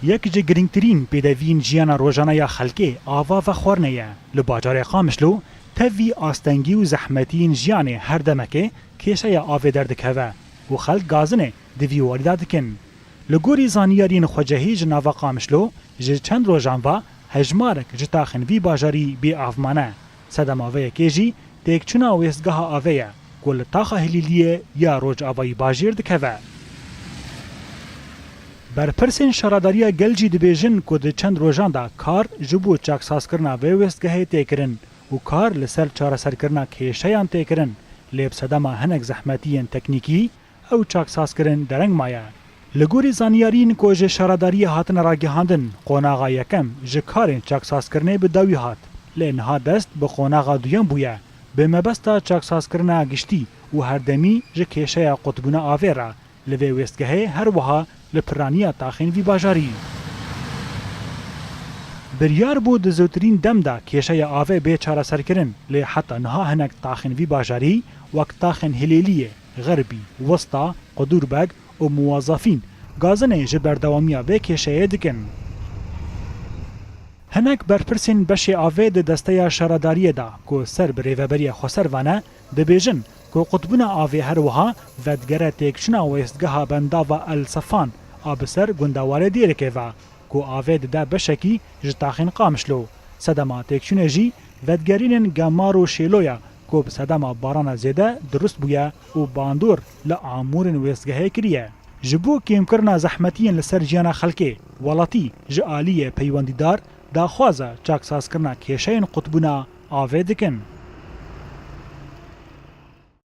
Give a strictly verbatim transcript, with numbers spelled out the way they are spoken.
Yek ji girîngtirîn pêdeviyên jiyana rojane ya xelkê ava vexwarine ye. Li bajarê Qamişlo tevî astengî û zehmetiyên jiyanê her demekê kêşeya avê derdikeve û xelk gazinê di vî warî de dikin. Li gorî zanyariyên xwecehî ji nava Qamişlo, ji çend rojan ve hejmarek ji taxên vî bajarî bê av mane. Sedema vê yekê jî têkçûna wêstgeha avê ye ku li taxa Hilîliyê ya rojavayî bajêr dikeve. Berpirsên şaredariya gel jî dibêjin ku di çend rojan de kar ji bo çaksazkirina vê wêstgehê tê kirin û kar li ser çareserkirina kêşeyan tê kirin, lê bi sedema hinek zehmetiyên teknîkî ew çaksazkirin dereng maye. Li gorî zanyariyên ku ji şaredariyê hatine ragihandin, qonaxa yekem ji karên çaksazkirinê bi dawî hat, lê niha dest bi qonaxa duyem bûye, bi mebesta çaksazkirina giştî û herdemî ji kêşeya qutbûna avê re li vê wêstgehê, her wiha li piraniya taxên vî bajarî. Biryar bû di zûtirîn dem de kêşeya avê bê çareserkirin, lê heta niha hinek taxên vî bajarî, wek taxên Hilêliyê, Xerbî, Wista, Qudûrbeg û Muwazafîn, gazinê ji berdewamiya vê kêşeyê dikin. Hinek berpirsên beşê avê di desteya şaredariyê de ku ser bi Rêveberiya Xweser ve ne, dibêjin ku qutbûna avê her wiha vedigere têkçûna wêstgeha bendava El Sefan a bi ser gundewarê Dêrikê ve, ku avê dide beşekî ji taxên Qamişlo. Sedema têkçûnê jî vedigerînên Gemar û Şêlo ye ku bi sedema barana zêde dirust bûye û bandor li amûrên wêstgehê kiriye. Ji bo kêmkirina zehmetiyên li ser jiyana xelkê, welatî ji aliyê peywendîdar daxwaza çaksazkirina kêşeyên qutbûna avê dikin.